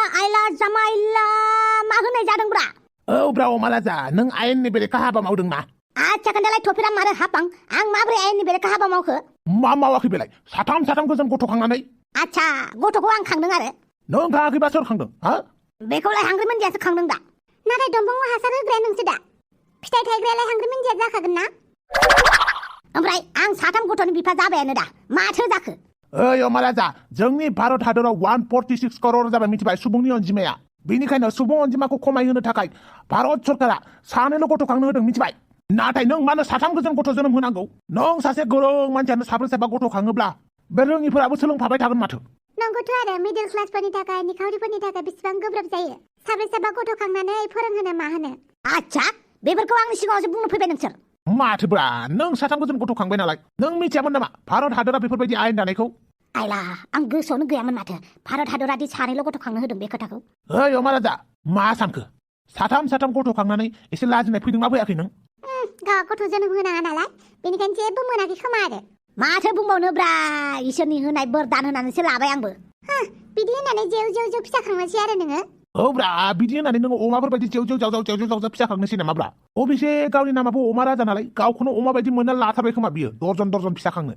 आइला जामाइला मा होनाय जादोंब्रा ब्रा अमाराजा नों आयेननि बेरेखा हाबा मावदों ना आच्छा खोन्थालाय थफिरा मारो हाबां आं माबोरै आयेननि बेरेखा हाबा मावखो मा मावाखै बेलाय साथाम गोजोन गथ' खांनानै आच्छा गथ'खौ आं खांदों आरो नों खाङाखैबा सोर खांदों हा बेखौलाय हांग्रि मोनदियासो खांदों दा नाथाय दंफाङाव हासार होग्राया नोंसो दा फिथाइ थायग्रायालाय हांग्रि मोनदिया जाखागोन ना ओमफ्राय आं साथाम गथ'नि बिफा जाबायानो दा माथो जाखो ओइ अमाराजा जोंनि भारत हादराव 146 करोड़ जाबाय मिथिबाय सुबुंनि अनजिमाया बेनिखायनो सुबुं अनजिमाखौ खमायहोनो थाखाय भारत सरकारा सानैल' गथ' खांनो होदों मिथिबाय नाथाय नों मानो साथाम गोजोन गथ' जोनोम होनांगौ नों सासे गोरों मानसियानो साब्रै साबा गथ' खाङोब्ला बे रोङिफोराबो सोलोंफाबाय थागोन माथो नंगौथ' आरो मिडल क्लासफोरनि थाखाय निखावरिफोरनि थाखाय बेसेबां गोब्राब जायो साब्रै साबा गथ' खांनानै फोरोंहोनो मा होनो आच्छा बेफोरखौ आंनि सिगाङावसो बुंनो फैबाय नोंसोर माथोब्रा नों साथाम गोजोन गथ' खांबाय नालाय नों मिथियामोन नामा भारत हादरा बेफोरबायदि आयेन दानायखौ आइला आं गोसोआवनो गैयामोन माथो भारत हादरादि सानैल' गथ' खांनो होदों बे खोथाखौ ओइ अमाराजा मा सानखो साथाम गथ' खांनानै एसे लाजिनाय फैदोंना फैयाखै नों गाव गथ' जोनोम होनाङा नालाय बेनिखायनो जेबो मोनाखै खोमा आरो माथो बुंबावनोब्रा इसोरनि होनाय बोरदान होनानैसो लाबाय आंबो बिदि होननानै जेव फिसा खांनोसै आरो नोङो ब्रा बिदि होननानै नोङो अमाफोरबायदि जेव जाव फिसा खांनोसै नामाब्रा अबेसे गावनि नामाबो अमा राजा नालाय गावखौनो अमा बायदि मोनना लाथारबाय खोमा बियो दर्जन फिसा खांनो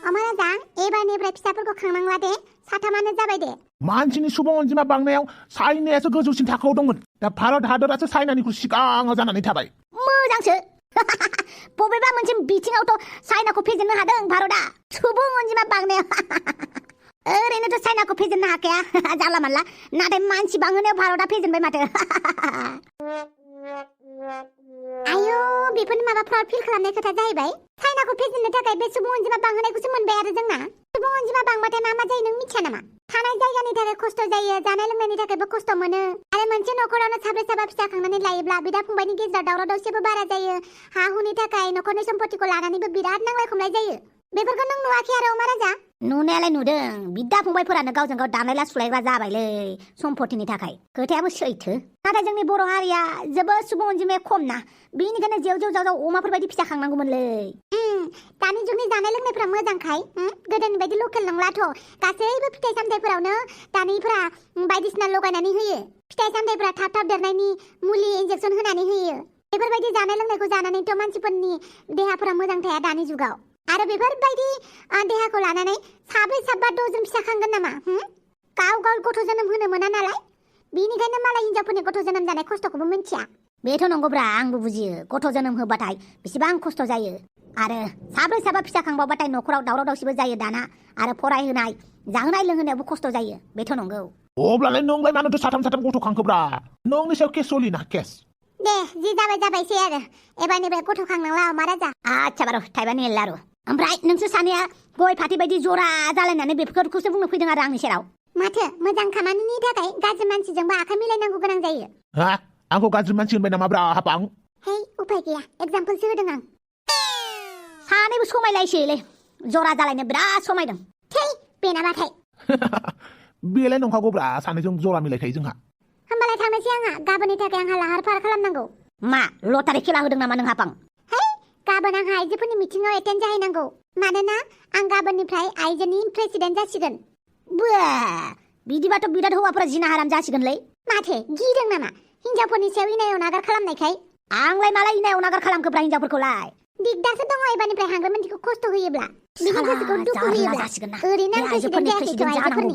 अमाराजा एबारनिफ्राय फिसाफोरखौ खांनांला दे साथामानो जाबाय दे मानसिनि सुबुं अनजिमा बांनायाव चाइनायासो गोजौसिन थाखोआव दंमोन दा भारत हादरासो चाइनानिख्रुइ सिगाङाव जानानै थाबाय मोजांसो बबेबा मोनसे बिथिङावथ' चाइनाखौ फेजेननो हादों भारतआ सुबुं अनजिमा बांनायाव ओरैनोथ' चाइनाखौ फेजेननो हाखाया जानला मानला नाथाय मानसि बांहोनायाव भारतआ फेजेनबाय माथो आयौ बेफोरनि माबा प्राउड फिल खालामनाय खोथा जाहैबाय चाइनाखौ फेजेननो थाखाय बे सुबुं अनजिमा बांहोनायखौसो मोनबाय आरो जोंना सुबुं अनजिमा बांबाथाय मा जायो नों मिथिया नामा थानाय जायगानि थाखाय खस्थ' जायो जानाय लोंनायनि थाखायबो खस्थ' मोनो आरो मोनसे न'खरावनो साब्रै साबा फिसा खांनानै लायोब्ला बिदा फंबायनि गेजेराव दावराव दावसिबो बारा जायो हा हुनि थाखाय न'खरनि सम्पतिखौ लानानैबो बिराद नांलाय खमलाय जायो बेफोरखौ नों नुवाखै आरो अमाराजा नुनायालाय नुदों बिदा फंबायफोरानो गावजों गाव दानायला सुलायग्रा जाबायलै सम्पतिनि थाखाय खोथायाबो सैथो नाथाय जोंनि बर' हारिया जोबोद सुबुं अनजिमाया खम ना बेनिखायनो जेव जाव अमाफोरबायदि फिसा खांनांगौमोनलै दानि जुगनि जानाय लोंनायफोरा मोजांखाय गोदोनि बायदि लकेल नंलाथ' गासैबो फिथाइ सामथाइफोरावनो दानिफोरा बायदिसिना लगायनानै होयो फिथाइ सामथाइफोरा थाब देरनायनि मुलि इन्जेक्सन होनानै होयो बेफोरबायदि जानाय लोंनायखौ जानानैथ' मानसिफोरनि देहाफोरा मोजां थाया दानि जुगाव आरो बेफोरबायदि देहाखौ लानानै साब्रै साबा द'जन फिसा खांगोन नामा गाव गथ' जोनोम होनो मोना नालाय बेनिखायनो मालाय हिनजावफोरनि गथ' जोनोम जानाय खस्थ'खौबो मिन्थिया बेथ' नंगौब्रा आंबो बुजियो गथ' जोनोम होबाथाय बेसेबां खस्थ' जायो आरो साब्रै साबा फिसा खांबाथाय न'खराव दावराव दावसिबो जायो दाना आरो फरायहोनाय जाहोनाय लोंहोनायावबो खस्थ' जायो बेथ' नंगौ अब्लालाय नोंलाय मानोथो साथाम गथ' खांखोब्रा नोंनि सायाव केस सलिना केस दे जि जाबायसै आरो एबारनिफ्राय गथ' खांनांला अमाराजा आच्छा बार' थाइबानि लारु ओमफ्राय नोंसोर सानैया गय फाथै बायदि जरा जालायनानै बेफोरखौसो बुंनो फैदों आरो आंनि सेराव माथो मोजां खामानिनि थाखाय गाज्रि मानसिजोंबो आखाइ मिलायनांगौ गोनां जायो आंखौ गाज्रि मानसि होनबाय नामाब्रा हाबां हे उपाय गैया एगजामपोलसो होदों आं सानैबो समायलायसैलै जरा जालायनो बिराद समायदों थै बेनाबाथाय बेलाय नंखागौब्रा सानैजों जरा मिलायखायो जोंहा होमबालाय थांनोसै आंहा गाबोननि थाखाय आंहा लाहार फाहार खालामनांगौ मा लटारि खेला होदों नामा नों हाबां गाबोन आंहा आइजोफोरनि मिटिंआव एटेन्ड जाहैनांगौ मानोना आं गाबोननिफ्राय आइजोनि प्रेसिडेन्ट जासिगोन बिदिबाथ' बिराद हौवाफोरा जिना हाराम जासिगोनलै माथो गिदों नामा हिनजावफोरनि सायाव इनाय अनागार खालामनायखाय आंलाय मालाय इनाय अनागार खालामखोब्रा हिनजावफोरखौलाय दिगदारसो दङ एबारनिफ्राय हांग्रामोनथिखौ खस्थ' होयोब्ला बिनि गोसोखौ दुखु होयोब्ला ओरैनो आं प्रेसिडेन्ट जायाखैथ' आइजोफोरनि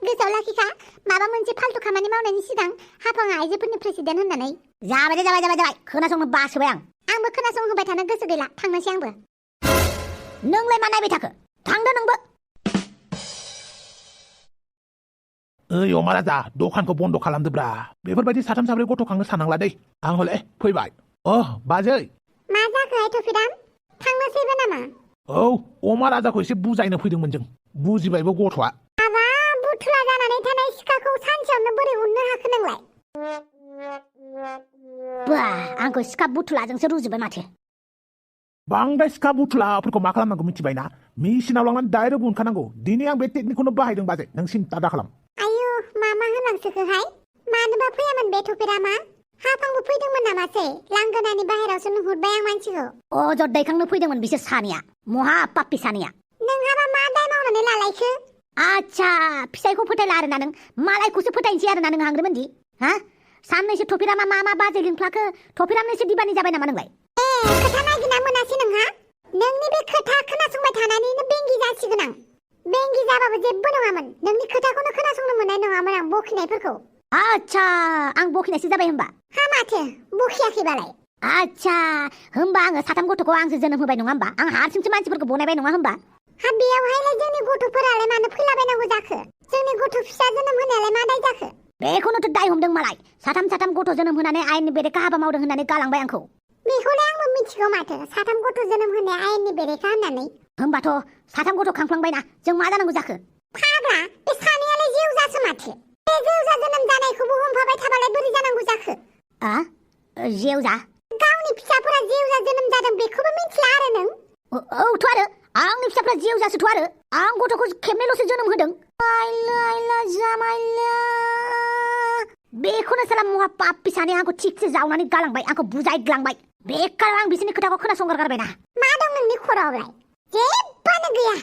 गोसोआव लाखिखा माबा मोनसे फाल्तु खामानि मावनायनि सिगां हाफाङा आइजोफोरनि प्रेसिडेन्ट होननानै जाबाय खोनासंनो बासोबाय आंबो खोनासंहोबाय थानो गोसो गैला थांनोसै आंबो नोंलाय मा नायबाय थाखो थांदो नोंबो ओइ अमाराजा दखानखौ बन्द' खालामदोब्रा बेफोरबायदि साथाम साब्रै गथ' खांनो सानांला दै आं हले फैबाय बाजै मा जाखोहाय थफिराम थांनोसैबो नामा अमाराजाखौ एसे बुजायनो फैदोंमोन जों बुजिबायबो गथ'आ माबा बुथुला जानानै थानाय सिखाखौ सानसेयावनो बोरै हमनो हाखो नोंलाय आंखौ सिखा बुथुलाजोंसो रुजुबाय माथो बांद्राय सिखा बुथुलाफोरखौ मा खालामनांगौ मिथिबाय ना मेसिनाव लांनानै डाइरेक्ट उनखानांगौ दिनै आं बे टेकनिकखौनो बाहायदों बाजै नों सिन्था दा खालाम आयु मा होनांसोखोहाय मानोबा फैयामोन बे थफिरामा हाफांबो फैदोंमोन नामासै लांगोनानि बाहेरावसो नुहुरबाय आं मानसिखौ अजद दैखांनो फैदोंमोन बिसोर सानैया महा पाप्पि सानैया नोंहाबा मा दाय मावनानै लालायखो आच्छा फिसायखौ फोथायला आरोना नों मालायखौसो फोथायनोसै आरोना नों हांग्रोमोनदि हा साननैसो थफिरामा मा बाजै लिंफ्लाखो थफिरामनोसो दिबानि जाबाय नामा नोंलाय खोथा नागिरना मोनासै नोंहा नोंनि बे खोथा खोनासंबाय थानानैनो बेंगि जासिगोन आं बेंगि जाबाबो जेबो नङामोन नोंनि खोथाखौनो खोनासंनो मोननाय नङामोन आं बखिनायफोरखौ आच्छा आं बखिनायसो जाबाय होमबा हा माथो बखियाखैबालाय आच्छा होमबा आङो साथाम गथ'खौ आंसो जोनोम होबाय नङा होमबा आं हारसिंसो मानसिफोरखौ बनायबाय नङा होमबा हा बेयावहायलाय जोंनि गथ'फोरालाय मानो फैलाबायनांगौ जाखो जोंनि गथ' फिसा जोनोम होनायालाय मा दाय जाखो बेखौनोथ' दाय हमदों मालाय साथाम गथ' जोनोम होनानै आयेननि बेरेखा हाबा मावदों होननानै गालांबाय आंखौ बेखौलाय आंबो मिथिगौ माथो साथाम गथ' जोनोम होनाया आयेननि बेरेखा होननानै होमबाथ' साथाम गथ' खांफ्लांबायना जों मा जानांगौ जाखो फाग्ला बे सानैयालाय जेवजासो माथो बे जेवजा जोनोम जानायखौबो हमफाबाय थाबालाय बोरै जानांगौ जाखो जेवजा गावनि फिसाफोरा जेवजा जोनोम जादों बेखौबो मिथिला आरो नों औथ' आरो आंनि फिसाफ्रा जेवजासोथ' आरो आं गथ'खौ खेबनैल'सो जोनोम होदों आइला जामाइला बेखौनो साला मुहा पापि सानै आंखौ थिगसे जावनानै गालांबाय आंखौ बुजायग्लांबाय बेकार आं बिसोरनि खोथाखौ खोनासंगारगारबायना मा दं नोंनि खर'आवलाय जेबोआनो गैया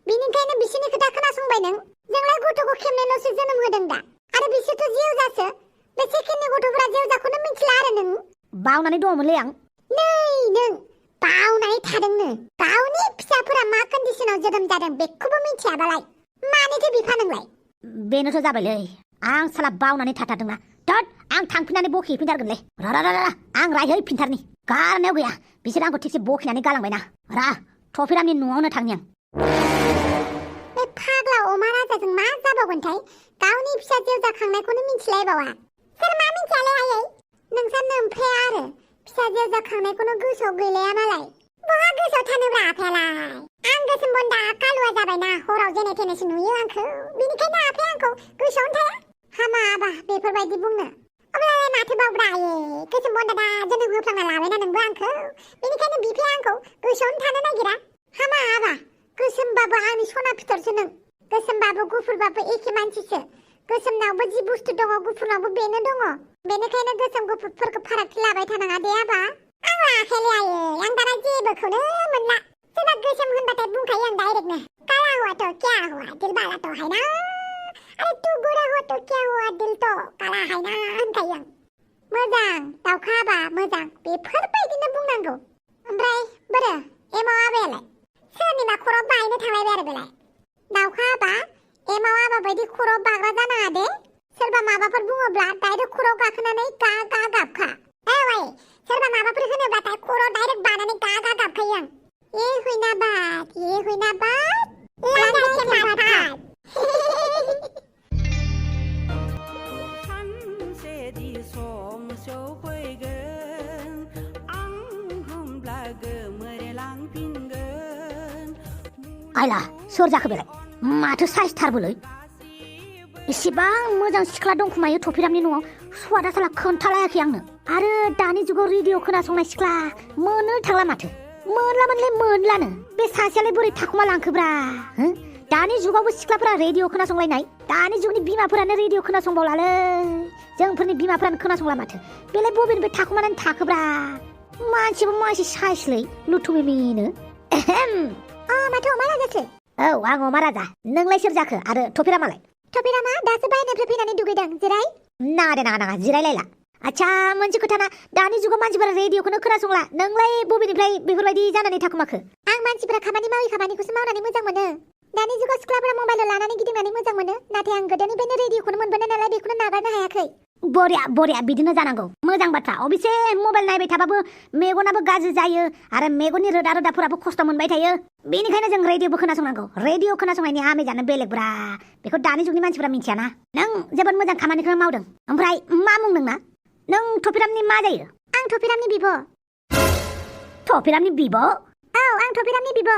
बिनिखायनो बिसोरनि खोथा खोनासंबाय नों जोंलाय गथ'खौ खेबनैल'सो जोनोम होदों दा आरो बिसोरथ' जेवजासो बे सेकेन्डनि गथ'फोरा जेवजाखौनो मिथिला आरो नों बावनानै दङमोनलै आं नै नों बावनानै थादोंनो गावनि फिसाफोरा मा कन्डिसनाव जोनोम जादों बेखौबो मिथियाबालाय मानिथो बिफा नोंलाय बेनोथ' जाबायलै आं साला बावनानै थाथारदोंना थोद आं थांफिननानै बखिहैफिनथारगोनलै रा आं रायहैफिनथारनि गारनायाव गैया बिसोर आंखौ थिगसे बखिनानै गालांबायना रा थफिरामनि न'आवनो थांनि आं बे फाग्ला अमा राजाजों मा जाबावगोनथाय गावनि फिसा जेवजाखांनायखौनो मिथिलायबावा सोर मा मिथियालै आयै नोंसा नोमफाया आरो फिसा जेवजाखांनायखौनो गोसोआव गैलाया मालाय बहा गोसोआव थानोब्रा आफायालाय आं गोसोम बन्दा कालुवा जाबायना हराव जेने थेनेसो नुयो आंखौ बिनिखायनो आफाया आंखौ गोसोआवनो थाया हामा आबा बेफोरबायदि बुंनो अब्लालाय माथो बावब्रा आयै गोसोम बन्दा दा जोनोम होफ्लांना लाबायना नोंबो आंखौ बेनिखायनो बिफाया आंखौ गोसोआवनो थानो नागिरा हामा आबा गोसोमबाबो आंनि सना फिथरसो नों गोसोमबाबो गुफुरबाबो एखे मानसिसो गोसोमनावबो जि बुस्थु दङ गुफुरनावबो बेनो दङ बेनिखायनो गोसोम गुफुरफोरखौ फारागथि लाबाय थानाङा दे आबा आं लाखायालै आयै आं दाना जेबोखौनो मोनला सोरबा गोसोम होनबाथाय बुंखायो आं डाइरेक्टनो काला हुआ तो क्या हुआ दिल बाला तो है ना अरे तू गोरा हुआ तो क्या हुआ दिल तो काला है ना होनखायो आं मोजां दाउखा आबा मोजां बेफोरबायदिनो बुंनांगौ ओमफ्राय बोरो एमाव आबायालाय सोरनिबा खर'आव बायनो थांलायबाय आरो बेलाय दाउखा आबा एमाव आबा बायदि खर'आव बाग्रा जानाङा दे सोरबा माबाफोर बुङोब्ला डाइरेक्ट खर'आव गाखोनानै गा गा गाबखा औ सोरबा माबाफोर होनोब्लाथाय खर'आव डाइरेक्ट बानानै गा गा गाबखायो आं ये हुइना बात लांदां के माथात सानसेदि समसौ फैगोन आं होमब्ला गोमोरलांफिनगोन आइला सोर जाखो बेलाय माथो साइसथारबोलै इसेबां मोजां सिख्ला दंखुमायो थफिरामनि न'आव सुवादा साला खोन्थालायाखै आंनो आरो दानि जुगाव रेडिअ खोनासंनाय सिख्ला मोननो थांला माथो मोनलानो बे सासेयालाय बोरै थाखुमा लांखोब्रा दानि जुगावबो सिख्लाफोरा रेडिअ खोनासंलायनाय दानि जुगनि बिमाफोरानो रेडिअ खोनासंबावलालै जोंफोरनि बिमाफोरानो खोनासंला माथो बेलाय बबेनिफ्राय थाखुमानानै थाखोब्रा मानसिबो मानसि साइसलै लुथुमिमिनो माथो अमा राजासो औ आं अमा राजा नोंलाय सोर जाखो आरो थफिरामालाय थफिरामा दासो बायनायनिफ्राय फैनानै दुगैदों जिराय नाङा जिरायलायला आच्छा मोनसे खोथाना दानि जुगाव मानसिफोरा रेडिअखौनो खोनासंला नोंलाय बबेनिफ्राय बेफोरबायदि जानानै थाखुमाखो आं मानसिफोरा खामानि मावै खामानिखौसो मावनानै मोजां मोनो दानि जुगाव सिख्लाफोरा मबाइलाव लानानै गिदिंनानै मोजां मोनो नाथाय आं गोदोनिफ्रायनो रेडिअखौनो मोनबोनाय नालाय बेखौनो नागारनो हायाखै बरिया बिदिनो जानांगौ मोजां बाथ्रा अबेसे मबाइल नायबाय थाबाबो मेगनाबो गाज्रि जायो आरो मेगननि रोदाफोराबो खस्थ' मोनबाय थायो बेनिखायनो जों रेडिअबो खोनासंनांगौ रेडिअ खोनासंनायनि आमेजानो बेलेगब्रा बेखौ दानि जुगनि मानसिफोरा मिथियाना नों जोबोद मोजां खामानिखौनो मावदों ओमफ्राय मा मुं नोंना नों थफिरामनि मा जायो आं थफिरामनि बिब' थफिरामनि बिब' औ आं थफिरामनि बिब'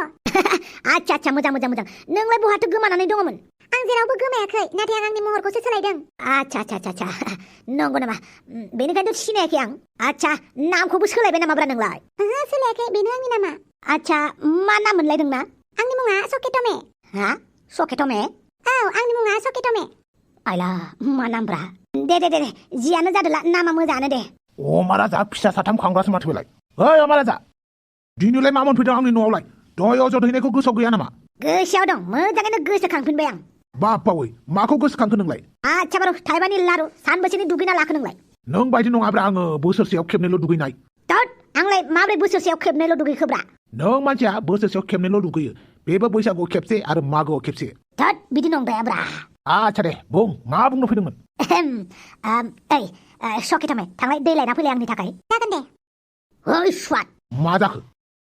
आच्छा मोजां नोंलाय बहाथो गोमानानै दङमोन आं जेरावबो गोमायाखै नाथाय आं आंनि महरखौसो सोलायदों आच्छा नंगौ नामा बेनिखायनोथ' सिनायाखै आं आच्छा नामखौबो सोलायबाय नामाब्रा नोंलाय ओहो सोलायाखै बेनो आंनि नामा आच्छा मा नाम मोनलाय नोंना आंनि मुङा सकेतमे हा सकेतमे औ आंनि मुङा सकेतमे आइला मा नामब्रा दे जियानो जादोला नामा मोजाङानो दे अमा राजा फिसा साथाम खांग्रासो माथो बेलाय ओइ अमा राजा दिनैलाय मा मोनफैदों आंनि न'आवलाय दहाय अजद हैनायखौ गोसोआव गैया नामा गोसोआव दं मोजाङैनो गोसोखांफिनबाय आं बापावै माखौ गोसोखांखो नोंलाय आच्छा बारु थाइबानि लारु सानबेसेनि दुगैना लाखो नोंलाय नों बायदि नङाब्रा आङो बोसोरसेयाव खेबनैल' दुगैनाय थोद आंलाय माब्रै बोसोरसेयाव खेबनैल' दुगैखोब्रा नों मानसिया बोसोरसेयाव खेबनैल' दुगैयो बेबो बैसागुआव खेबसे आरो मागोआव खेबसे थोद बिदि नंद्रायाब्रा आच्छा दे बुं मा बुंनो फैदोंमोन ओइ सकेथामे थांलाय दै लायना फैलाय आंनि थाखाय जागोन दे ओइ स्वाद मा जाखो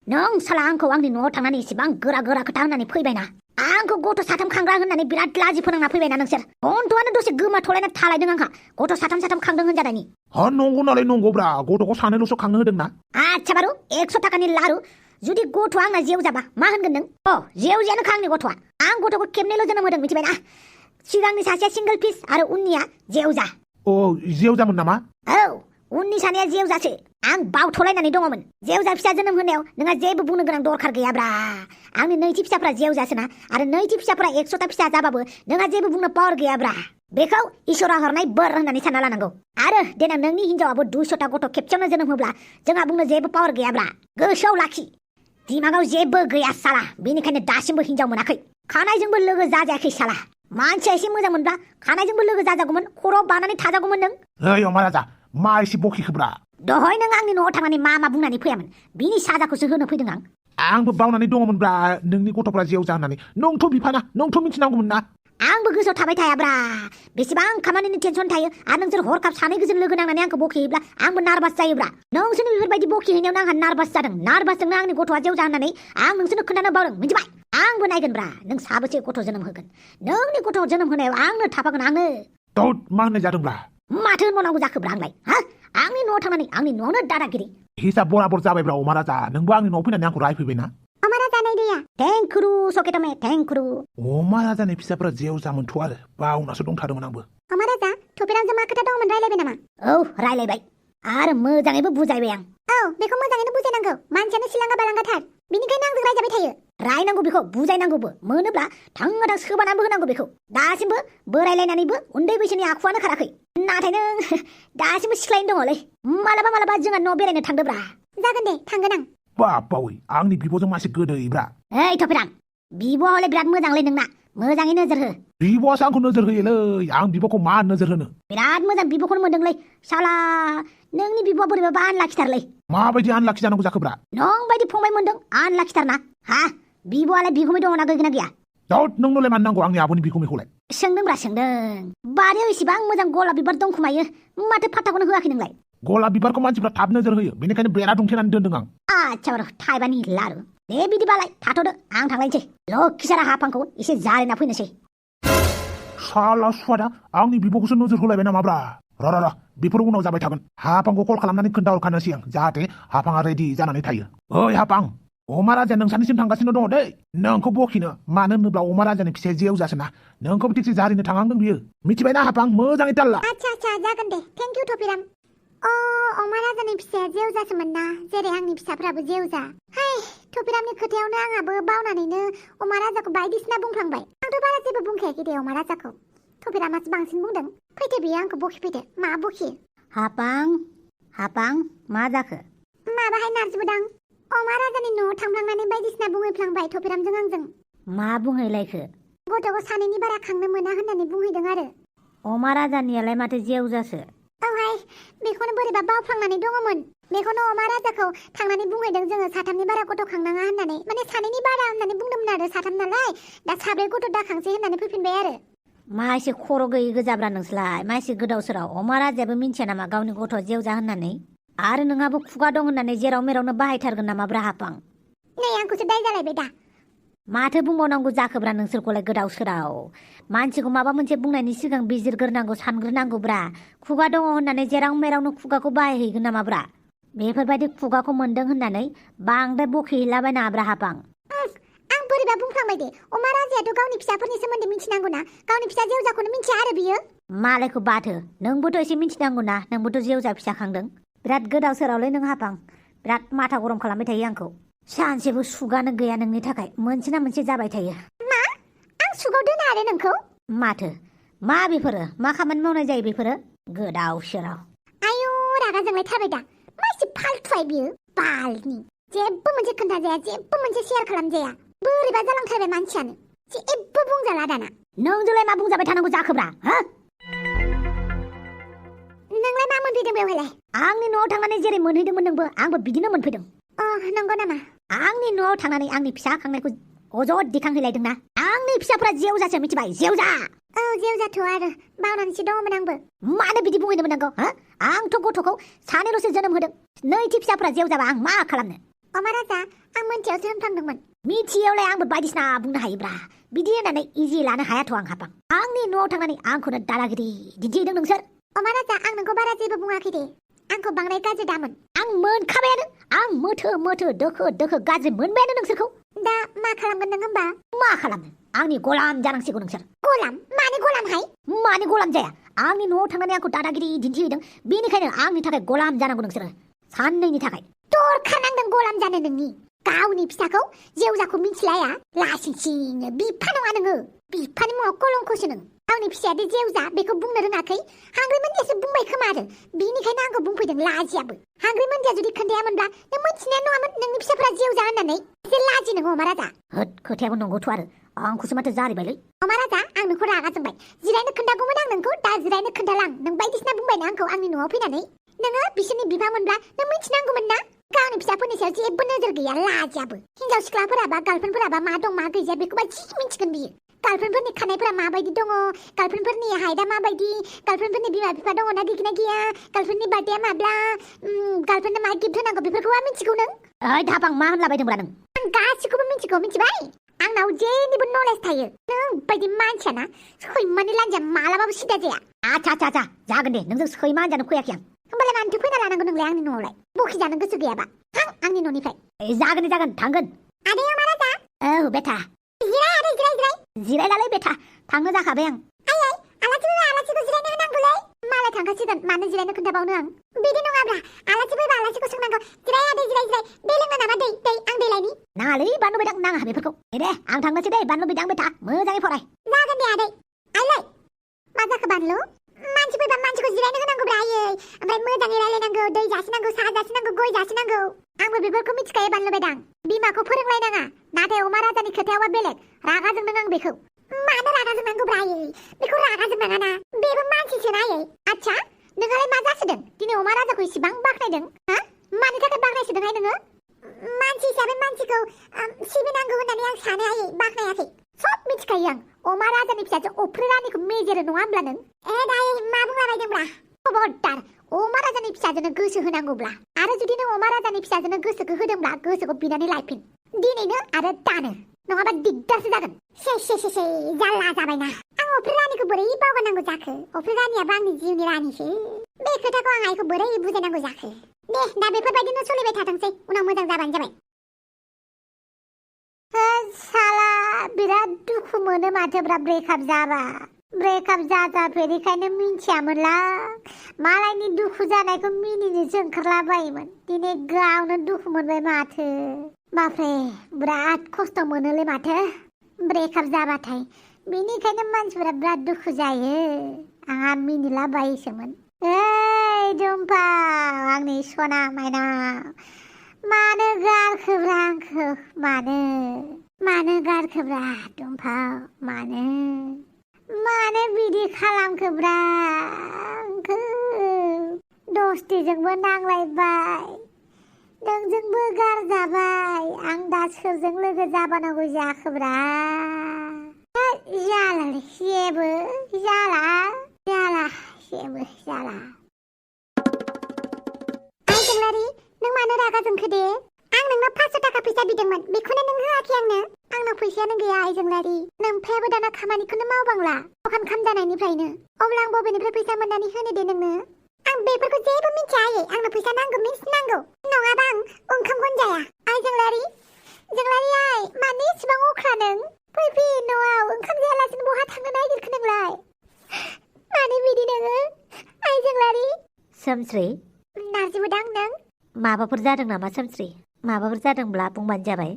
नों साला आंखौ आंनि न'आव थांनानै इसेबां गोरा गोरा खोथा होननानै फैबायना आंखौ गथ' साथाम खांग्रा होननानै बिराद लाजि फोनांना फैबायना नोंसोर गन्थ'आनो दसे गोमाथलायना थालायदों आंहा गथ' साथाम खांदों होनजानायनि हा नंगौ नालाय नंगौब्रा गथ'खौ सानैल'सो खांनो होदों ना आच्छा बारु 100 थाखानि लारु जुदि गथ'आ आंना जेव जाबा मा होनगोन नों अ जेवजायानोखा आंनि गथ'आ आं गथ'खौ खेबनैल' जोनोम होदों मिथिबायना सिगांनि सासेया सिंगल पिस आरो उननिया जेवजा अ जेवजामोन नामा औ उननि सानैया जेवजासो आं बावथलायनानै दङमोन जेवजा फिसा जोनोम होनायाव नोंहा जेबो बुंनो गोनां दरखार गैयाब्रा आंनि नैथि फिसाफ्रा जेवजासोना आरो नैथि फिसाफ्रा 100ता फिसा जाबाबो नोंहा जेबो बुंनो पावार गैयाब्रा बेखौ इसोरा हरनाय बोर होननानै सानना लानांगौ आरो देनां नोंनि हिनजावाबो 200ता गथ' खेबसेयावनो जोनोम होब्ला जोंहा बुंनो जेबो पावार गैयाब्रा गोसोआव लाखि दिमागाव जेबो गैया साला बेनिखायनो दासिमबो हिनजाव मोनाखै खानायजोंबो लोगो जाजायाखै साला मानसिया एसे मोजां मोनब्ला खानायजोंबो लोगो जाजागौमोन खर'आव बानानै थाजागौमोन नों ओइ अमा राजा मा एसे बखिखोब्रा दहाय नों आंनि न'आव थांनानै मा बुंनानै फैयामोन बिनि साजाखौसो होनो फैदों आं आंबो बावनानै दङमोनब्रा नोंनि गथ'फ्रा जेवजा होननानै नोंथ' बिफाना नोंथ' मिथिनांगौमोन ना आंबो गोसोआव थाबाय थायाब्रा बेसेबां खामानिनि टेनसन थायो आरो नोंसोर हरखाब सानै गोजोन लोगो नांनानै आंखौ बखियोब्ला आंबो नार्भास जायोब्रा नोंसोरनि बेफोरबायदि बखिहैनायावनो आंहा नार्भास जादों नार्भासजोंनो आंनि गथ'आ जेवजा होननानै आं नोंसोरनो खोन्थानो बावदों मिथिबाय आंबो नायगोनब्रा नों साबेसे गथ' जोनोम होगोन नोंनि गथ' जोनोम होनायाव आंनो थाफागोन आङो दाउद मा होननाय जादोंब्रा माथो होनबावनांगौ जाखोब्रा आंलाय हा आंनि न'आव थांनानै आंनि न'आवनो दादागिरि हिसाब बराबर जाबायब्रा अमा राजा नोंबो आंनि न'आव फैनानै आंखौ रायफैबायना अमारा जानाय दैया थेंक्रु सकेटमे थेंक्रु अमा राजानि फिसाफ्रा जेवजामोनथ' आरो बावनासो दंथारोमोन आंबो अमारा जा थुपेरांजों मा खोथा दंमोन रायलायबाय नामा औ रायलायबाय आरो मोजाङैबो बुजायबाय आं औ बेखौ मोजाङैनो बुजायनांगौ मानसियानो सिलांगा बालांगाथार बिनिखायनो आंजों रायजाबाय थायो रायनांगौ बेखौ बुजायनांगौबो मोनोब्ला थांना सोबानाबो होनांगौ बेखौ दासिमबो बोरायलायनानैबो उन्दै बैसोनि आखुआनो खाराखै नाथाय नों दासिमबो सिख्लायनो दङलै मालाबा जोंहा न' बेरायनो थांदोब्रा जागोन दे थांगोन आं बावै आंनि बिब'जों मासे गोदैब्रा ओइ थपेरां बिब'आ हले बिराद मोजांलै नोंना मोजाङै नोजोर हो बिब'आसो आंखौ नोजोर होयोलै आं बिब'खौ मा नोजोर होनो बिराद मोजां बिब'खौनो मोनदोंलै साला नोंनि बिब'आ बोरैबा आनलाखिथारलै माबायदि आनलाखि जानांगौ जाखोब्रा नों बायदि फंबाय मोनदों आनलाखिथारना हा बिब'आलाय बिगुमै दङना गैगोना गैया दाउद नोंनोलाय मानो नांगौ आंनि आब'नि बिगुमैखौलाय सोंदोंब्रा सोंदों बारियाव इसिबां मोजां गलाब बिबार दंखुमायो माथो फात्ताखौनो होआखै नोंलाय गलाब बिबारखौ मानसिफ्रा थाब नोजोर होयो बेनिखायनो बेरा दुमथेनानै दोनदों आं आच्छा बार' थाइबानि लारु दे बिदिबालाय थाथ'दो आं थांलायनोसै लक्ष्मीसारा हाफांखौ एसे जारिना फैनोसै साला सुवादा आंनि बिब'खौसो नोजोर होलायबाय नामाब्रा र' बेफोर उनाव जाबाय थागोन हाफांखौ कल खालामनानै खोन्थाहरखानोसै आं जाहाथे हाफाङा रेडि जानानै थायो ओइ हाफां अमा राजाया नोंसानिसिम थांगासिनो दङ दै नोंखौ बखिनो मानो होनोब्ला अमा राजानि फिसाया जेवजासोना नोंखौबो थिगसे जारिनो थांहांदों बियो मिथिबायना हाफां मोजाङै ताल्ला आच्छा जागोन दे थेंक इउ थपिराम अमारा जानाय फिसाया जेवजासोमोन ना जेरै आंनि फिसाफ्राबो जेवजा हाय थपिरामनि खोथायावनो आंहाबो बावनानैनो अमा राजाखौ बायदिसिना बुंफ्लांबाय आंथ' बारा जेबो बुंखायाखै दे अमा राजाखौ थपिरामासो बांसिन बुंदों फैदो बियो आंखौ बखिफैदो मा बखियो हापां मा जाखो माबाहाय नारजिबोदां अमा राजानि न'आव थांफ्लांनानै बायदिसिना बुंहैफ्लांबाय थपिरामजों आंजों मा बुंहैलायखो गथ'खौ सानैनि बारा खांनो मोना होननानै बुंहैदों आरो अमा राजानियालाय माथो जेवजासो औहाय बेखौनो बोरैबा बावफ्लांनानै दङमोन बेखौनो अमा राजाखौ थांनानै बुंहैदों जोङो साथामनि बारा गथ' खांनाङा होननानै माने सानैनि बारा होननानै बुंदोंमोन आरो साथाम नालाय दा साब्रै गथ' दाखांसै होननानै फैफिनबाय आरो मा एसे खर' गैयै गोजाब्रा नोंसोरलाय मा एसे गोदाव सोराव अमा राजायाबो मिन्थिया नामा गावनि गथ' जेवजा होननानै आरो नोंहाबो खुगा दं होननानै जेराव मेरावनो बाहायथारगोन नामाब्रा हापां नै आंखौसो दाय जालायबाय दा माथो बुंबावनांगौ जाखोब्रा नोंसोरखौलाय गोदाव सोराव मानसिखौ माबा मोनसे बुंनायनि सिगां बिजिरग्रोनांगौ सानग्रोनांगौब्रा खुगा दङ होननानै जेराव मेरावनो खुगाखौ बाहायहैगोन नामाब्रा बेफोरबायदि खुगाखौ मोनदों होननानै बांद्राय बखिहैलाबायनाङाब्रा हापां आं बोरैबा बुंफ्लांबाय दे अमा राजायाथ' गावनि फिसाफोरनि सोमोन्दै मिथिनांगौ ना गावनि फिसा जेवजाखौनो मिथिया आरो बियो मालायखौ बाथो नोंबोथ' एसे मिथिनांगौ ना नोंबोथ' जेवजा फिसा खांदों बिराद गोदाव सोरावलै नों हापां बिराद माथा गरम खालामबाय थायो आंखौ सानसेबो सुगानो गैया नोंनि थाखाय मोनसे ना मोनसे जाबाय थायो मा आं सुगाव दोना आरो नोंखौ माथो मा बेफोरो मा खामानि मावनाय जायो बेफोरो गोदाव सोराव आयु रागा जोंलाय थाबाय दा मा एसे फाल्थुआय बियो बालनि जेबो मोनसे खोन्थाजाया जेबो मोनसे शेयार खालामजाया बोरैबा जालांथारबाय मानसियानो जेबो बुंजाला दाना नोंजोंलाय मा बुंजाबाय थानांगौ जाखोब्रा हो नोंलाय मा मोनफैदों बेवहायलाय आंनि न'आव थांनानै जेरै मोनहैदोंमोन नोंबो आंबो बिदिनो मोनफैदों नंगौ नामा आंनि न'आव थांनानै आंनि फिसा खांनायखौ अजद दिखांहैलायदोंना आंनि फिसाफोरा जेवजासो मिथिबाय जेवजा जेवजाथ' आरो बावनानैसो दङमोन आंबो मानो बिदि बुंहैनो मोननांगौ हो आंथ' गथ'खौ सानैल'सो जोनोम होदों नैथि फिसाफोरा जेवजाबा आं मा खालामनो अमा राजा आं मोनथियावसो होनफ्लांदोंमोन मिथियावलाय आंबो बायदिसिना बुंनो हायोब्रा बिदि होननानै इजि लानो हायाथ' आं हाबां आंनि न'आव थांनानै आंखौनो दादागिरि दिन्थिहैदों नोंसोर अमा राजा आं नोंखौ बारा जेबो बुङाखै दे आंखौ बांद्राय गाज्रि दामोन आं मोनखाबायानो आं मोथो दोखो गाज्रि मोनबायानो नोंसोरखौ दा मा खालामगोन नों होमबा मा खालामनो आंनि गलाम जानांसिगौ नोंसोर गलाम मानि गलामहाय मानि गलाम जाया आंनि न'आव थांनानै आंखौ दादागिरि दिन्थिहैदों बेनिखायनो आंनि थाखाय गलाम जानांगौ नोंसोरो साननैनि थाखाय दरखार नांदों गलाम जानो नोंनि गावनि फिसाखौ जेवजाखौ मिथिलाया लासिंसिंनो बिफा नङा नोङो बिफानि मुङाव कलंकसो नों गावनि फिसायादि जेवजा बेखौ बुंनो रोङाखै हांग्रि मोनदियासो बुंबाय खोमा आरो बिनिखायनो आंखौ बुंफैदों लाजियाबो हांग्रि मोनदिया जुदि खोन्थायामोनब्ला नों मोनथिनाय नङामोन नोंनि फिसाफोरा जेवजा होननानै एसे लाजि नोङो अमा राजा होद खोथायाबो नंगौथ' आरो आंखौसो माथो जारिबायलै अमा राजा आं नोंखौ रागा जोंबाय जिरायनो खोन्थागौमोन आं नोंखौ दा जिरायनो खोन्थालां नों बायदिसिना बुंबायना आंखौ आंनि न'आव फैनानै नोङो बिसोरनि बिफा मोनब्ला नों मिथिनांगौमोन ना गावनि फिसाफोरनि सायाव जेबो नोजोर गैया लाजियाबो हिनजाव सिख्लाफोराबा गार्लफ्रेन्डफोराबा मा दं मा गैया बेखौबा जि मिथिगोन बियो गार्लफ्रेन्डफोरनि खानायफोरा माबायदि दङ गार्लफ्रेन्डफोरनि हाइटआ माबायदि गार्लफ्रेन्डफोरनि बिमा बिफा दङ ना गैया गार्लफ्रेन्डनि बार्थडेआ माब्ला गार्लफ्रेन्डनो मा गिफ्ट होनांगौ बेफोरखौबा मिथिगौ नों ओइ दाबां मा होनलाबायदोंब्रा नों आं गासिखौबो मिथिगौ मिथिबाय आंनाव जेनिबो नलेज थायो नों बायदि मानसियाना सैमानि लान्जाया मालाबाबो सिदा जाया आच्छा जागोन दे नोंजों सैमा होनजानो फैयाखै आं होमबालाय मानोथो फैना लानांगौ नोंलाय आंनि न'आवलाय बखिजानो गोसो गैयाबा थां आंनि न'निफ्राय जागोन थांगोन आदै अमा राजा औ बेटा जिराय आदै जिराय जिरायलालै बेटा थांनो जाखाबाय आं आयै आलासिखौ जिरायनो होनांगौलै मालाय थांखासिगोन मानो जिरायनो खोन्थाबावनो आं बिदि नङाब्ला आलासि फैबा आलासिखौ सोंनांगौ जिराय आदै जिराय दै लोङो नामा दै आं दै लायनि नाङालै बानलु बिदां नाङा बेफोरखौ दे आं थांनोसै दे बानलु बिदां बेटा मोजाङै फराय जागोन दे आदै आइलाय मा जाखो बानलु मानसि फैबा मानसिखौ जिरायनो होनांगौब्रा आयै ओमफ्राय मोजाङै रायलायनांगौ दै जासिनांगौ साहा जासिनांगौ गय जासिनांगौ आंबो बेफोरखौ मिथिखायो बानलु बिदां बिमाखौ फोरोंलायनाङा नाथाय अमा राजानि खोथायावबा बेलेग रागा जोंदों आं बेखौ मानो रागा जोंनांगौब्रा आयै बेखौ रागा जोंनाङा ना बेबो मानसिसो ना आयै आच्छा नोंहालाय मा जासोदों दिनै अमा राजाखौ इसिबां बाख्नायदों हा मानि थाखाय बाख्नायसोदोंहाय नोङो मानसि हिसाबै मानसिखौ सिबिनांगौ होननानै आं सानो आयै बाख्नायाखै सब मिथिखायो आं अमा राजानि फिसाजो अफ्रि रानिखौ मेजेरो नङा होमब्ला नों दायो मा बुंलाबायदोंब्रा खबरदार अमा राजानि फिसाजोनो गोसो होनांगौब्ला आरो जुदि नों अमा राजानि फिसाजोनो गोसोखौ होदोंब्ला गोसोखौ बिनानै लायफिन दिनैनो आरो दानो नङाबा दिगदारसो जागोन से जाल्ला जाबायना आं अफ्रि रानिखौ बोरै बावगारनांगौ जाखो अफ्रि रानियाबो आंनि जिउनि रानिसो बे खोथाखौ आं आइखौ बोरै बुजायनांगौ जाखो दे दा बेफोरबायदिनो सोलिबाय थाथोंसै उनाव मोजां जाबानो जाबाय साला बिराद दुखु मोनो माथोब्रा ब्रेकआप जाबा ब्रेकआप जाफेरिखायनो मिन्थियामोनला मालायनि दुखु जानायखौ मिनिनोसो ओंखारलाबायोमोन दिनै गावनो दुखु मोनबाय माथो बाफ्रे बिराद खस्थ' मोनोलै माथो ब्रेकआप जाबाथाय बेनिखायनो मानसिफोरा बिराद दुखु जायो आंहा मिनिलाबायोसोमोन ओइ दुम्फा आंनि सना मायना मानो गारखोब्रा आंखौ मानो गारखोब्रा दुम्फा मानो बिदि खालामखोब्रा आंखौ दस्तिजोंबो नांलायबाय नोंजोंबो गारजाबाय आं दा सोरजों लोगो जाबानांगौ जाखोब्रा जालालै जेबो जाला जेबो जाला आइजोंलारि नों मानो रागा जोंखो दे आं नोंनो 500 थाखा फैसा बिदोंमोन बेखौनो नों होआखै आंनाव फैसायानो गैया आइजोंलारि नोमफायाबो दाना खामानिखौनो मावबांला दखान खामजानायनिफ्रायनो अब्ला आं बबेनिफ्राय फैसा मोननानै होनो दे नोंनो आं बेफोरखौ जेबो मिथिया आयै आंनो फैसा नांगौ नांगौ नङाबा आं ओंखामखौनो जाया आइजोंलारि आइ मानो इसेबां अख्रा नों फै न'आव ओंखाम जायालासिनो बहा थांनो नागिरखो नोंलाय मानो बिदि नोङो आइजोंलारि सोमस्रि नारजि बोदां नों माबाफोर जादों नामा सोमस्रि माबाफोर जादोंब्ला बुंबानो जाबाय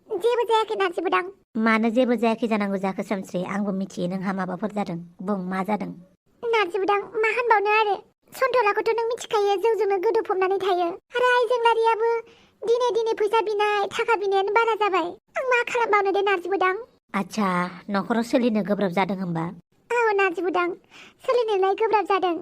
जेबो जायाखै नारजि बोदां मानो जेबो जायाखै जानांगौ जाखो सोमस्रि आंबो मिथियो नोंहा माबाफोर जादों बुं मा जादों नारजि बोदां मा होनबावनो आरो सन्थलाखौथ' नों मिथिखायो जौजोंनो गोदोफबनानै थायो आरो आइजोंलारियाबो दिने फैसा बिनाय थाखा बिनायानो बारा जाबाय आं मा खालामबावनो दे नारजि बोदां आच्छा न'खराव सोलिनो गोब्राब जादों होमबा औ नार्जि बुदां सोलिनोलाय गोब्राब जादों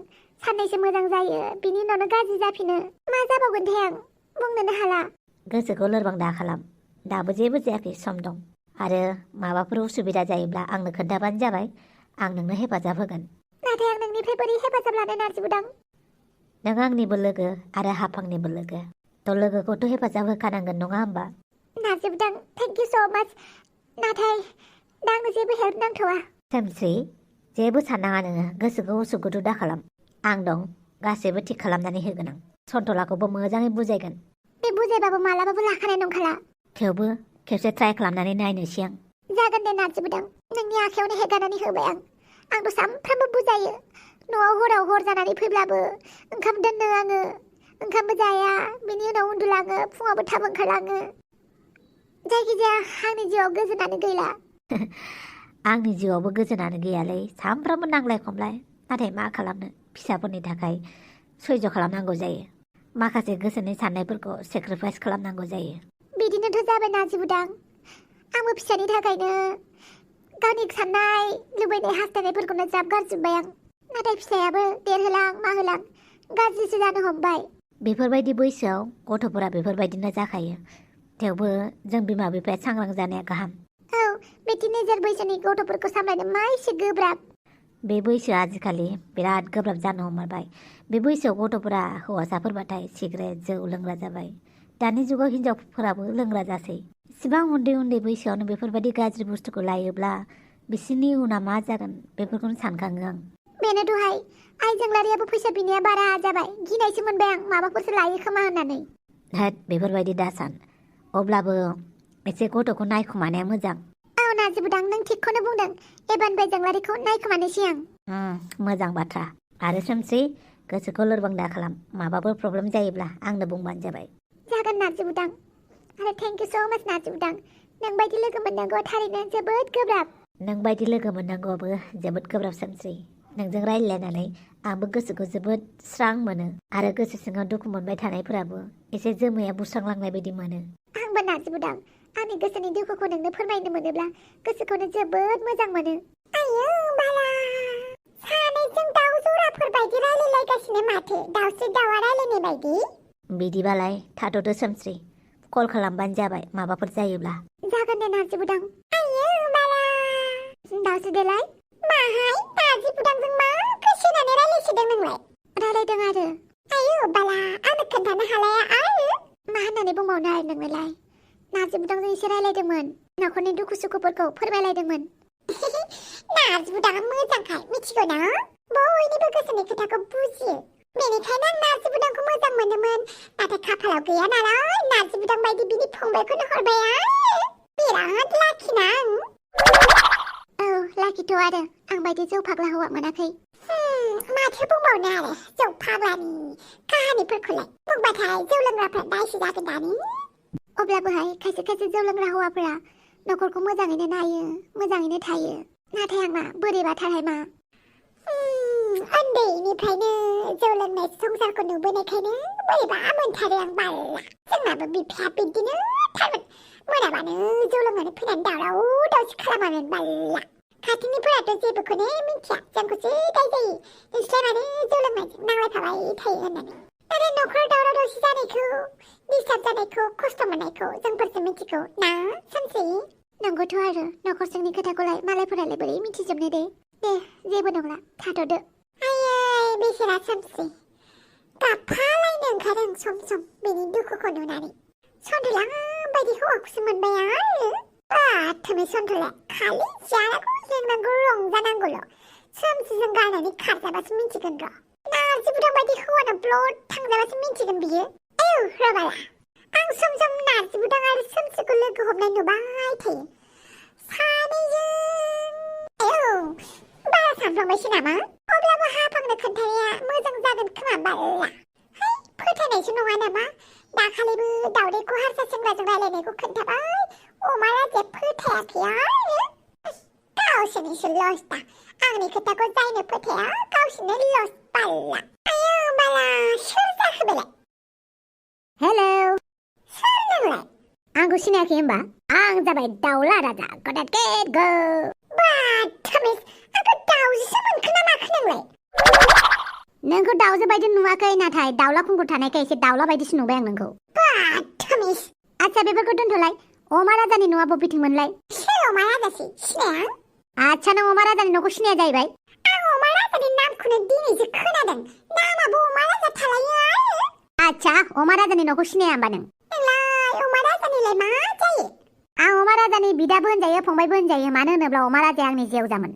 साननैसो मोजां जायो बिनि उनावनो गाज्रि जाफिनो मा जाबावगोनथाय आं बुंनोनो हाला गोसोखौ लोरबां दा खालाम दाबो जेबो जायाखै सम दं आरो माबाफोर उसुबिदा जायोब्ला आंनो खोन्थाबानो जाबाय आं नोंनो हेफाजाब होगोन नाथाय आं नोंनिफ्राय बोरै हेफाजाब लानो नार्जि बुदां नों आंनिबो लोगो आरो हाफांनिबो लोगो थ' लोगोखौथ' हेफाजाब होखानांगोन नङा होमबा नार्जि बुदां थेंक इउ स' माच नाथाय दा आंनो जेबो हेल्प नांथ'वा सोमस्रि जेबो साननाङा नोङो गोसोखौ उसुखुथु दा खालाम आं दं गासैबो थिग खालामनानै होगोन आं सन्थलाखौबो मोजाङै बुजायगोन बे बुजायबाबो मालाबाबो लाखानाय नंखाला थेवबो खेबसे ट्राइ खालामनानै नायनोसै आं जागोन दे नार्जि बुदां नोंनि आखायावनो हेगारनानै होबाय आंबो सानफ्रामबो बुजायो न'आव हराव हर जानानै फैब्लाबो ओंखाम दोननो आङो ओंखामबो जाया बिनि उनाव उन्दुलाङो फुङावबो थाब ओंखारलाङो जायखिजाया आंनि जिउआव गोजोनानो गैला आंनि जिउआवबो गोजोनानो गैयालै सामफ्रामबो नांलाय खमलाय नाथाय मा खालामनो फिसाफोरनि थाखाय सैज' खालामनांगौ जायो माखासे गोसोनि साननायफोरखौ सेक्रिफाइस खालामनांगौ जायो बिदिनोथ' जाबाय नार्जि बुदां आंबो फिसानि थाखायनो गावनि साननाय लुबैनाय हास्थायनायफोरखौनो ज्राब गारजोब्बाय आं नाथाय फिसायाबो देरहोलां माहोलां गाज्रिसो जानो हमबाय बेफोरबायदि बैसोआव गथ'फोरा बेफोरबायदिनो जाखायो थेवबो जों बिमा बिफाया सांग्रां जानाया गाहाम औ बे टिनेजार बैसोनि गथ'फोरखौ सामलायनो मा एसे गोब्राब बे बैसोआ आजिखालि बिराद गोब्राब जानो हमबाय बे बैसोआव गथ'फोरा हौवासाफोरबाथाय सिगारेट जौ लोंग्रा जाबाय दानि जुगाव हिनजावफोराबो लोंग्रा जासै इसिबां उन्दै उन्दै बैसोआवनो बेफोरबायदि गाज्रि बुस्थुखौ लायोब्ला बिसोरनि उना मा जागोन बेफोरखौनो सानखाङो आं बेनोथ'हाय आइजोंलारियाबो फैसा बिनाया बारा जाबाय गिनायसो मोनबाय आं माबाफोरसो लायो खोमा होननानै होद बेफोरबायदि दासान अब्लाबो एसे गथ'खौ नायखुमानाया मोजां औ नार्जि बुदां नों थिगखौनो बुंदों एबारनिफ्राय जोंलारिखौ नायखोमानोसै आं मोजां बाथ्रा आरो सोमसै गोसोखौ लोरबां दा खालाम माबाफोर प्रब्लेम जायोब्ला आंनो बुंबानो जाबाय जागोन नार्जि बुदां आरो थेंक इउ स' माच नार्जि बुदां नोंबायदि लोगो मोननांगौआ थारैनो जोबोद गोब्राब नों बायदि लोगो मोननांगौआबो जोबोद गोब्राब सोमसै नोंजों रायज्लायनानै आंबो गोसोखौ जोबोद स्रां मोनो आरो गोसो सिङाव दुखु मोनबाय थानायफोराबो एसे जोमैया बुस्रांलांनाय बायदि मोनो आंबो नार्जि बुदां आंनि गोसोनि दुखुखौ नोंनो फोरमायनो मोनोब्ला गोसोखौनो जोबोद मोजां मोनो आयौ बाला सानैजों दाउ जराफोर बायदि रायलायलायगासिनो माथो दाउस्रि दाउआ रायलायनाय बायदि बिदिबालाय थाथ'दो सोमस्रि कल खालामबानो जाबाय माबाफोर जायोब्ला जागोन दे नार्जि बुदां आयौ बाला दाउस्रि देलाय माहाय नार्जि बुदांजों मा गोसो होनानै रायलायसोदों नोंलाय रायलायदों आरो आयौ बाला आंनो खोन्थानो हालाया आरो मा होननानै बुंबावनो आरो नोंनोलाय नार्जि बुदांजों एसे रायलायदोंमोन न'खरनि दुखु सुखुफोरखौ फोरमायलायदोंमोन नार्जि बुदाङा मोजांखाय मिथिगौ ना बयनिबो गोसोनि खोथाखौ बुजियो बेनिखायनो आं नार्जि बुदांखौ मोजां मोनोमोन नाथाय खाफालाव गैया नालाय नार्जि बुदां बायदि बिनि फंबायखौनो हरबाय आं बिराद लाखिना आं औ लाखिथ' आरो आं बायदि जौ फाग्ला हौवा मोनाखै माथो बुंबावनो आरो जौ फाग्लानि काहानिफोरखौलाय बुंबाथाय जौ लोंग्राफ्रा दायसो जागोन दानि अब्लाबोहाय खायसे खायसे जौ लोंग्रा हौवाफोरा न'खरखौ मोजाङैनो नायो मोजाङैनो थायो नाथाय आंना बोरैबाथारहाय मा उन्दैनिफ्रायनो जौ लोंनाय संसारखौ नुबोनायखायनो बोरैबा मोनथारो आं बाल्ला जोंनाबो बिफाया बिदिनो थारमोन मोनाबानो जौ लोंनानै फैनानै दावराव दावसि खालामामोन बाल्ला खाथिनिफोराथ' जेबोखौनो मिथिया जोंखौसो दाय जायो नोंसोरलाय मानो जौ लोंनायजों नांलायफाबाय थायो होननानै नाथाय न'खराव दावराव दावसि जानायखौ डिस्टार्ब जानायखौ खस्थ' मोननायखौ जोंफोरसो मिथिगौ ना सोमसै नंगौथ' आरो न'खरजोंनि खोथाखौलाय मालायफोरालाय बोरै मिथिजोबनो दे जेबो नंला थाथ'दो आयै बेसेरा सोमसै गाबफालायनो ओंखारो आं सम सम बेनि दुखुखौ नुनानै सन्थला बायदि हौवाखौसो मोनबाय आरो थोमै सन्थला खालि जानांगौ लोंनांगौ रंजानांगौल' सोमसिजों गारनानै खारजाबासो मिथिगोन र' नार्जि बुदां बायदि हौवानाव ब्लड थांजाबासो मिथिगोन बियो आयौ रबाला आं सम सम नार्जि बुदां आरो सोमसिखौ लोगो हमनाय नुबाय थायो सानैजों आयौ बारा सानफ्लांबायसो नामा अब्लाबो हाफांनो खोन्थानाया मोजां जागोन खोमा बाल्ला फोथायनायसो नङा नामा दाखालिबो दावदैखौ हारसा सेंग्राजों रायलायनायखौ खोन्थाबाय अमा राजाया फोथायाखै आरो गावसोरनिसो लस दा आंनि खोथाखौ जायनो फोथाया गावसोरनो लस बाल्ला आयौ बाला सोर जाखो बेलाय हेलौ सोर नोंलाय आंखौ सिनायाखै होमबा आं जाबाय दाउला राजा गडेट गेट गो बाथामिस आंखौ दाउजोसो मोनखो ना माखो नोंलाय नोंखौ दाउजो बायदि नुवाखै नाथाय दाउला खुंगुर थानायखाय एसे दाउला बायदिसो नुबाय आं नोंखौ बाथामिस आच्छा बेफोरखौ दोनथ'लाय अमा राजानि न'आ बबेथिंमोनलाय सोर अमा राजासै सिनाया आच्छा नों अमा राजानि न'खौ सिनाया जाहैबाय आं अमा राजानि नामखौनो दिनैसो खोनादों नामाबो अमा राजा थालायो आच्छा अमा राजानि न'खौ सिनाया होमबा नों अमा राजानिलाय मा जायो आं अमा राजानि बिदाबो होनजायो फंबायबो होनजायो मानो होनोब्ला अमा राजाया आंनि जेवजामोन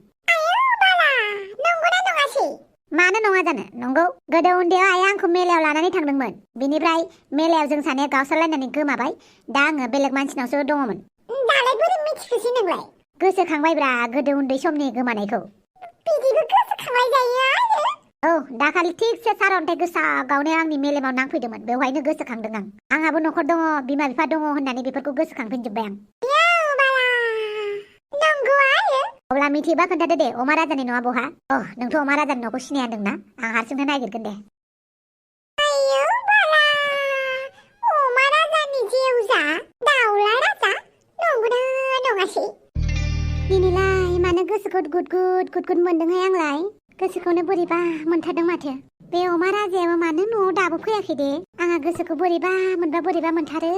नंगौना नङासै मानो नङा जानो नंगौ गोदो उन्दैयाव आइया आंखौ मेलायाव लानानै थांदोंमोन बिनिफ्राय मेलायाव जों सानैया गावस्रालायनानै गोमाबाय दा आङो बेलेग मानसिनावसो दङमोन दालाय बोरै मिथिखोसै नोंलाय गोसोखांबायब्रा गोदो उन्दै समनि गोमानायखौ बिदिबो गोसोखांलाय जायो औ दाखालि थिगसे सारअन्थाइ गोसा गावनाया आंनि मेलेमाव नांफैदोंमोन बेवहायनो गोसोखांदों आंहाबो न'खर दङ बिमा बिफा दङ होननानै बेफोरखौ गोसोखांफिनजोब्बाय आं अब्ला मिथिबा खोन्थादो दे अमा राजानि न'आ बहा नोंथ' अमा राजानि न'खौ सिनाया होनदोंना आं हारसिंनो नागिरगोन दे अमा राजानि जेवजा दाउला राजा नंगौना नङासै दिनैलाय मानो गोसोखौ गुद गुद मोनदोंहाय आंलाय गोसोखौनो बोरैबा मोनथारदों माथो बे अमा राजायाबो मानो न'आव दाबो फैयाखै दे आंहा गोसोखौ बोरैबा मोनथारो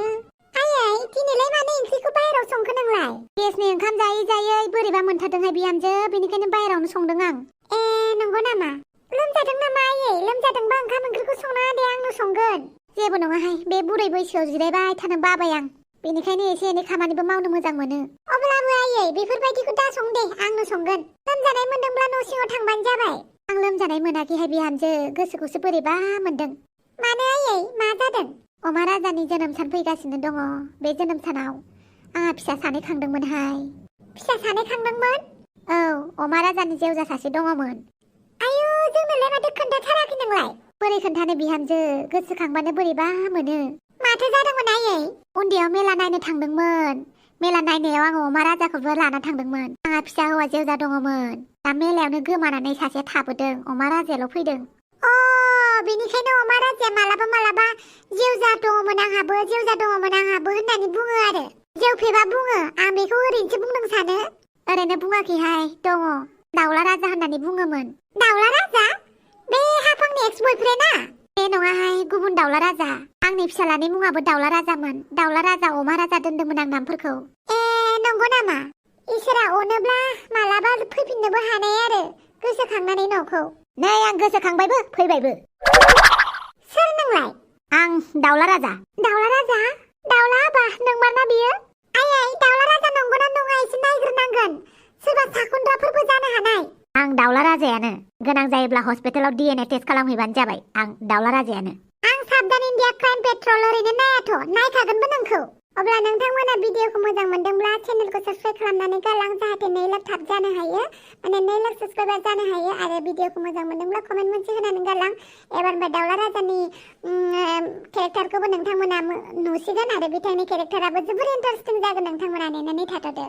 आयै दिनैलाय मानो ओंख्रिखौ बाहेरायाव संखो नोंलाय गेसनि ओंखाम जायै बोरैबा मोनथारदोंहाय बिहामजो बेनिखायनो बाहेरायावनो संदों आं नंगौ नामा लोमजादों नामा आयै लोमजादोंबा ओंखाम ओंख्रिखौ संनाङा दे आंनो संगोन जेबो नङाहाय बे बुरै बैसोआव जिरायबाय थानो बाबाय आं बेनिखायनो एसे एनै खामानिबो मावनो मोजां मोनो अब्लाबो आयै बेफोरबायदिखौ दा सं दे आंनो संगोन लोमजानाय मोनदोंब्ला न' सिङाव थांबानो जाबाय आं लोमजानाय मोनाखैहाय बिहामजो गोसोखौसो बोरैबा मोनदों मानो आयै मा जादों अमा राजानि जोनोम सान फैगासिनो दङ बे जोनोम सानाव आंहा फिसा सानै खांदोंमोनहाय फिसा सानै खांदोंमोन औ अमा राजानि जेवजा सासे दङमोन आयु जोंनोलाय माथो खोन्थाथाराखै नोंलाय बोरै खोन्थानो बिहामजो गोसोखांबानो बोरैबा मोनो माथो जादोंमोन आयै उन्दैयाव मेला नायनो थांदोंमोन मेला नायनायाव आङो अमा राजाखौबो लाना थांदोंमोन आंहा फिसा हौवा जेवजा दङमोन दा मेलायावनो गोमानानै सासे थाबोदों अमा राजायाल' फैदों बेनिखायनो अमा राजाया मालाबा जेवजा दङमोन आंहाबो होननानै बुङो आरो जेवफेबा बुङो आं बेखौ ओरैनोसो बुंदों सानो ओरैनो बुङाखैहाय दङ दाउला राजा होननानै बुङोमोन दाउला राजा बे हाफांनि एक्स बयफ्रेन्डआ बे नङाहाय गुबुन दाउला राजा आंनि फिसालानि मुङाबो दाउला राजामोन दाउला राजा अमा राजा दोन्दोंमोन आं नामफोरखौ नंगौ नामा इसोरा अनोब्ला मालाबा फैफिननोबो हानाय आरो गोसोखांनानै न'खौ नै आं गोसोखांबायबो फैबायबो सोर नोंलाय आं दाउला राजा दाउला बा नोंमारना बियो आयै दाउला राजा नंगौना नङा एसे नायग्रोनांगोन सोरबा साखुन्द्राफोरबो जानो हानाय आं दाउला राजायानो गोनां जायोब्ला हस्पिटालाव DNA टेस्ट खालामहैबानो जाबाय आं दाउला राजायानो आं साबधान इन्डिया क्राइम पेट्रल ओरैनो नायाथ' नायखागोनबो नोंखौ अब्ला नोंथांमोना भिडिअखौ मोजां मोनदोंब्ला चेनेलखौ साबस्क्राइब खालामनानै गालां जाहाथे 2 लाख थाब जानो हायो माने 2 लाख साबस्क्राइबार जानो हायो आरो भिडिअखौ मोजां मोनदोंब्ला कमेन्ट मोनसे होनानै गालां एबारनिफ्राय दाउला राजानि केरेक्टारखौबो नोंथांमोना नुसिगोन आरो बिथांनि केरेक्टाराबो जोबोर इन्टारेस्टिं जागोन नोंथांमोना नेनानै थाथ'दो